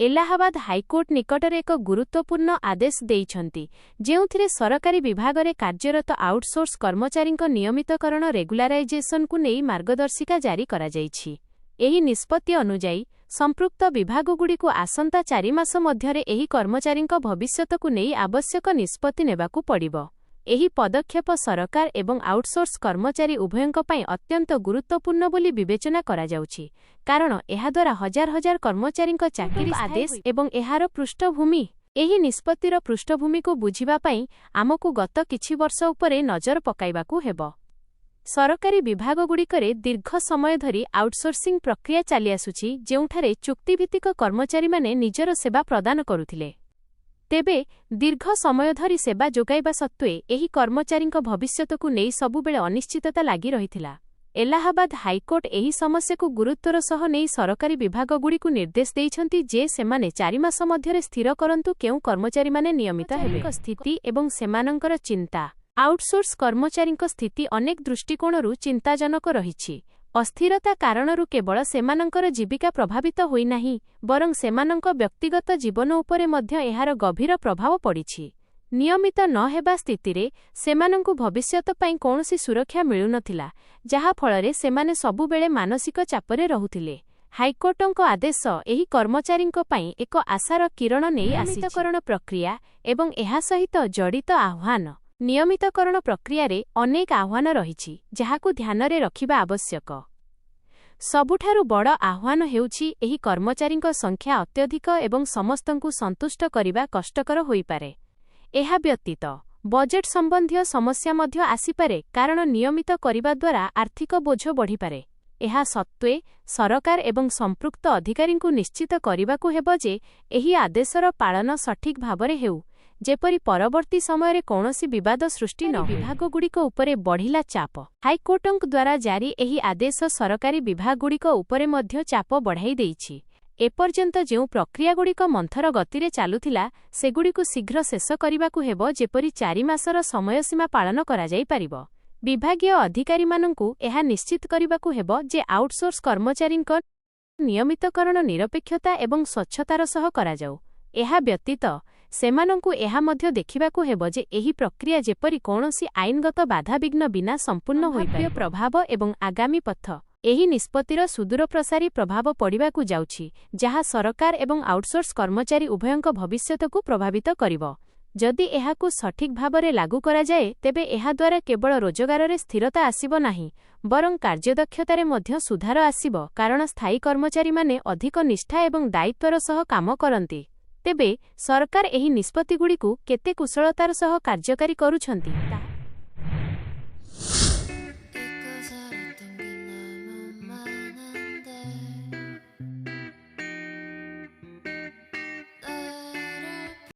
Allahabad high court ନିକଟରେ ଏକ ଗୁରୁତ୍ୱପୂର୍ଣ୍ଣ ଆଦେଶ ଦେଇଛନ୍ତି, ଯେଉଁଥିରେ ସରକାରୀ ବିଭାଗରେ କାର୍ଯ୍ୟରତ ଆଉଟସୋର୍ସ କର୍ମଚାରୀଙ୍କ ନିୟମିତକରଣ, ରେଗୁଲାରାଇଜେସନକୁ ନେଇ ମାର୍ଗଦର୍ଶିକା ଜାରି କରାଯାଇଛି। ଏହି ନିଷ୍ପତ୍ତି ଅନୁଯାୟୀ, ସମ୍ପୃକ୍ତ ବିଭାଗଗୁଡ଼ିକୁ ଆସନ୍ତା 4 ମାସ ମଧ୍ୟରେ ଏହି କର୍ମଚାରୀଙ୍କ ଭବିଷ୍ୟତକୁ ନେଇ ଆବଶ୍ୟକ ନିଷ୍ପତ୍ତି ନେବାକୁ ପଡ଼ିବ। ଏହି ପଦକ୍ଷେପ ସରକାର ଏବଂ ଆଉଟସୋର୍ସ କର୍ମଚାରୀ ଉଭୟଙ୍କ ପାଇଁ ଅତ୍ୟନ୍ତ ଗୁରୁତ୍ୱପୂର୍ଣ୍ଣ ବୋଲି ବିବେଚନା କରାଯାଉଛି, କାରଣ ଏହାଦ୍ୱାରା ହଜାର ହଜାର କର୍ମଚାରୀଙ୍କ ଚାକିରି ଆଦେଶ ଏବଂ ଏହାର ପୃଷ୍ଠଭୂମି। ଏହି ନିଷ୍ପତ୍ତିର ପୃଷ୍ଠଭୂମିକୁ ବୁଝିବା ପାଇଁ ଆମକୁ ଗତ କିଛି ବର୍ଷ ଉପରେ ନଜର ପକାଇବାକୁ ହେବ। ସରକାରୀ ବିଭାଗଗୁଡ଼ିକରେ ଦୀର୍ଘ ସମୟ ଧରି ଆଉଟସୋର୍ସିଂ ପ୍ରକ୍ରିୟା ଚାଲିଆସୁଛି, ଯେଉଁଠାରେ ଚୁକ୍ତିଭିତ୍ତିକ କର୍ମଚାରୀମାନେ ନିଜର ସେବା ପ୍ରଦାନ କରୁଥିଲେ। ତେବେ ଦୀର୍ଘ ସମୟ ଧରି ସେବା ଯୋଗାଇବା ସତ୍ତ୍ୱେ ଏହି କର୍ମଚାରୀଙ୍କ ଭବିଷ୍ୟତକୁ ନେଇ ସବୁବେଳେ ଅନିଶ୍ଚିତତା ଲାଗି ରହିଥିଲା। ଏଲାହାବାଦ ହାଇକୋର୍ଟ ଏହି ସମସ୍ୟାକୁ ଗୁରୁତ୍ୱର ସହ ନେଇ ସରକାରୀ ବିଭାଗଗୁଡ଼ିକୁ ନିର୍ଦ୍ଦେଶ ଦେଇଛନ୍ତି ଯେ ସେମାନେ 4 ମାସ ମଧ୍ୟରେ ସ୍ଥିର କରନ୍ତୁ କେଉଁ କର୍ମଚାରୀମାନେ ନିୟମିତ ହେବେ। ସ୍ଥିତି ଏବଂ ସେମାନଙ୍କର ଚିନ୍ତା। ଆଉଟସୋର୍ସ କର୍ମଚାରୀଙ୍କ ସ୍ଥିତି ଅନେକ ଦୃଷ୍ଟିକୋଣରୁ ଚିନ୍ତାଜନକ ରହିଛି। ଅସ୍ଥିରତା କାରଣରୁ କେବଳ ସେମାନଙ୍କର ଜୀବିକା ପ୍ରଭାବିତ ହୋଇନାହିଁ, ବରଂ ସେମାନଙ୍କ ବ୍ୟକ୍ତିଗତ ଜୀବନ ଉପରେ ମଧ୍ୟ ଏହାର ଗଭୀର ପ୍ରଭାବ ପଡ଼ିଛି। ନିୟମିତ ନ ହେବା ସ୍ଥିତିରେ ସେମାନଙ୍କୁ ଭବିଷ୍ୟତ ପାଇଁ କୌଣସି ସୁରକ୍ଷା ମିଳୁନଥିଲା, ଯାହାଫଳରେ ସେମାନେ ସବୁବେଳେ ମାନସିକ ଚାପରେ ରହୁଥିଲେ। ହାଇକୋର୍ଟଙ୍କ ଆଦେଶ ଏହି କର୍ମଚାରୀଙ୍କ ପାଇଁ ଏକ ଆଶାର କିରଣ ନେଇ। ନିୟମିତକରଣ ପ୍ରକ୍ରିୟା ଏବଂ ଏହା ସହିତ ଜଡ଼ିତ ଆହ୍ୱାନ। ନିୟମିତକରଣ ପ୍ରକ୍ରିୟାରେ ଅନେକ ଆହ୍ୱାନ ରହିଛି, ଯାହାକୁ ଧ୍ୟାନରେ ରଖିବା ଆବଶ୍ୟକ। ସବୁଠାରୁ ବଡ଼ ଆହ୍ୱାନ ହେଉଛି, ଏହି କର୍ମଚାରୀଙ୍କ ସଂଖ୍ୟା ଅତ୍ୟଧିକ ଏବଂ ସମସ୍ତଙ୍କୁ ସନ୍ତୁଷ୍ଟ କରିବା କଷ୍ଟକର ହୋଇପାରେ। ଏହା ବ୍ୟତୀତ ବଜେଟ୍ ସମ୍ବନ୍ଧୀୟ ସମସ୍ୟା ମଧ୍ୟ ଆସିପାରେ, କାରଣ ନିୟମିତ କରିବା ଦ୍ୱାରା ଆର୍ଥିକ ବୋଝ ବଢ଼ିପାରେ। ଏହା ସତ୍ତ୍ୱେ ସରକାର ଏବଂ ସମ୍ପୃକ୍ତ ଅଧିକାରୀଙ୍କୁ ନିଶ୍ଚିତ କରିବାକୁ ହେବ ଯେ ଏହି ଆଦେଶର ପାଳନ ସଠିକ୍ ଭାବରେ ହେଉ, ଯେପରି ପରବର୍ତ୍ତୀ ସମୟରେ କୌଣସି ବିବାଦ ସୃଷ୍ଟି ନ। ବିଭାଗଗୁଡ଼ିକ ଉପରେ ବଢ଼ିଲା ଚାପ। ହାଇକୋର୍ଟଙ୍କ ଦ୍ୱାରା ଜାରି ଏହି ଆଦେଶ ସରକାରୀ ବିଭାଗଗୁଡ଼ିକ ଉପରେ ମଧ୍ୟ ଚାପ ବଢ଼ାଇ ଦେଇଛି। ଏପର୍ଯ୍ୟନ୍ତ ଯେଉଁ ପ୍ରକ୍ରିୟାଗୁଡ଼ିକ ମନ୍ଥର ଗତିରେ ଚାଲୁଥିଲା, ସେଗୁଡ଼ିକୁ ଶୀଘ୍ର ଶେଷ କରିବାକୁ ହେବ, ଯେପରି 4 ମାସର ସମୟସୀମା ପାଳନ କରାଯାଇପାରିବ। ବିଭାଗୀୟ ଅଧିକାରୀମାନଙ୍କୁ ଏହା ନିଶ୍ଚିତ କରିବାକୁ ହେବ ଯେ ଆଉଟସୋର୍ସ କର୍ମଚାରୀଙ୍କ ନିୟମିତକରଣ ନିରପେକ୍ଷତା ଏବଂ ସ୍ୱଚ୍ଛତାର ସହ କରାଯାଉ। ଏହା ବ୍ୟତୀତ ସେମାନଙ୍କୁ ଏହା ମଧ୍ୟ ଦେଖିବାକୁ ହେବ ଯେ ଏହି ପ୍ରକ୍ରିୟା ଯେପରି କୌଣସି ଆଇନଗତ ବାଧାବିଘ୍ନ ବିନା ସମ୍ପୂର୍ଣ୍ଣ ହୋଇପାରିବ। ପ୍ରଭାବ ଏବଂ ଆଗାମୀ ପଥ। ଏହି ନିଷ୍ପତ୍ତିର ସୁଦୂରପ୍ରସାରୀ ପ୍ରଭାବ ପଡ଼ିବାକୁ ଯାଉଛି, ଯାହା ସରକାର ଏବଂ ଆଉଟସୋର୍ସ କର୍ମଚାରୀ ଉଭୟଙ୍କ ଭବିଷ୍ୟତକୁ ପ୍ରଭାବିତ କରିବ। ଯଦି ଏହାକୁ ସଠିକ୍ ଭାବରେ ଲାଗୁ କରାଯାଏ, ତେବେ ଏହାଦ୍ୱାରା କେବଳ ରୋଜଗାରରେ ସ୍ଥିରତା ଆସିବ ନାହିଁ, ବରଂ କାର୍ଯ୍ୟଦକ୍ଷତାରେ ମଧ୍ୟ ସୁଧାର ଆସିବ, କାରଣ ସ୍ଥାୟୀ କର୍ମଚାରୀମାନେ ଅଧିକ ନିଷ୍ଠା ଏବଂ ଦାୟିତ୍ୱର ସହ କାମ କରନ୍ତି। ତେବେ ସରକାର ଏହି ନିଷ୍ପତ୍ତିଗୁଡ଼ିକୁ କେତେ କୁଶଳତାର ସହ କାର୍ଯ୍ୟକାରୀ କରୁଛନ୍ତି।